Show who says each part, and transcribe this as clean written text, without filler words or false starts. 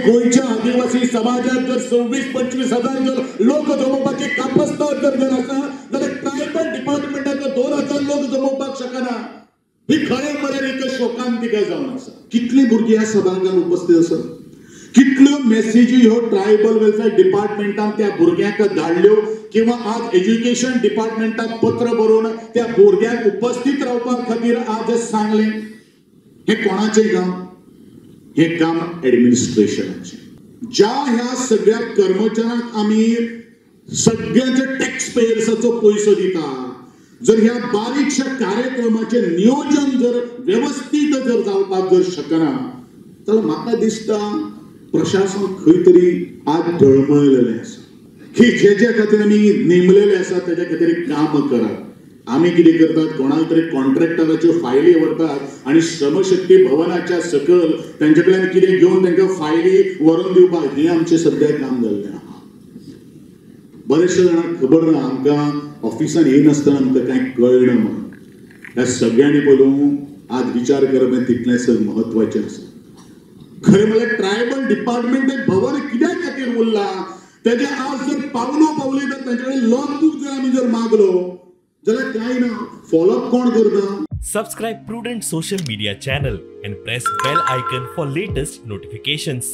Speaker 1: गोंयच्या आदिवासी समाजात जर 26-25 हजार जर लोक जमोवपाची कापस्ताद जर आसा जाल्यार ट्रायबल डिपार्टमेंटाचो 2000 लोक जमोवपाक शकना. ही खरें म्हळ्यार एक शोकांतिका जावन आसा. कितली भुरगीं ह्या सभाघरांत उपस्थित आसात, कितल्यो मेसेजी ह्यो ट्रायबल वेलफेअर डिपार्टमेंटान त्या भुरग्यांक धाडल्यो किंवा आज एज्युकेशन डिपार्टमेंटाक पत्र बरोवन त्या भुरग्यांक उपस्थित रावपा खातीर आज सांगलें. हें कोणाचें काम? हें काम एडमिनिस्ट्रेशनाचें. ज्या ह्या सगळ्या कर्मचाऱ्यांक आमी सगळ्यांच्या टॅक्स पेयर्साचो पयसो दिता, जर ह्या बारीकशा कार्यक्रमाचें नियोजन जर वेवस्थीत जर जावपाक जर शकना जाल्यार म्हाका दिसता प्रशासन खंय तरी आज डळमळलेलें आसा. की जे जे खातीर आमी नेमलेले आसा तेज्या खातीर काम करात. आमी कितें करतात, कोणाक तरी कॉन्ट्रॅक्टराच्यो फायली व्हरतात आनी श्रमशक्ती भवनाच्या सकयल तेंचे कडल्यान कितें घेवन तांकां फायली व्हरून दिवपाक, हें आमचें सद्या काम जाल्लें आहा. बरेचशे जाणांक खबर ना, आमकां ऑफिसान येनासतना आमकां कांय कळना म्हणून. ह्या सगळ्यांनी पयलू आज विचार करप हें तितलेंच म्हत्वाचें आसा. खरें म्हळ्यार ट्रायबल डिपार्टमेंट एक भवन कित्या खातीर उरलां तेजें आज जर पावलो पावली तर तेंचे कडेन लॉग बूक जर आमी जर मागलो जाल्यार कांय ना, फॉलोअप कोण करता?
Speaker 2: Subscribe Prudent Social Media channel and press bell icon for latest notifications.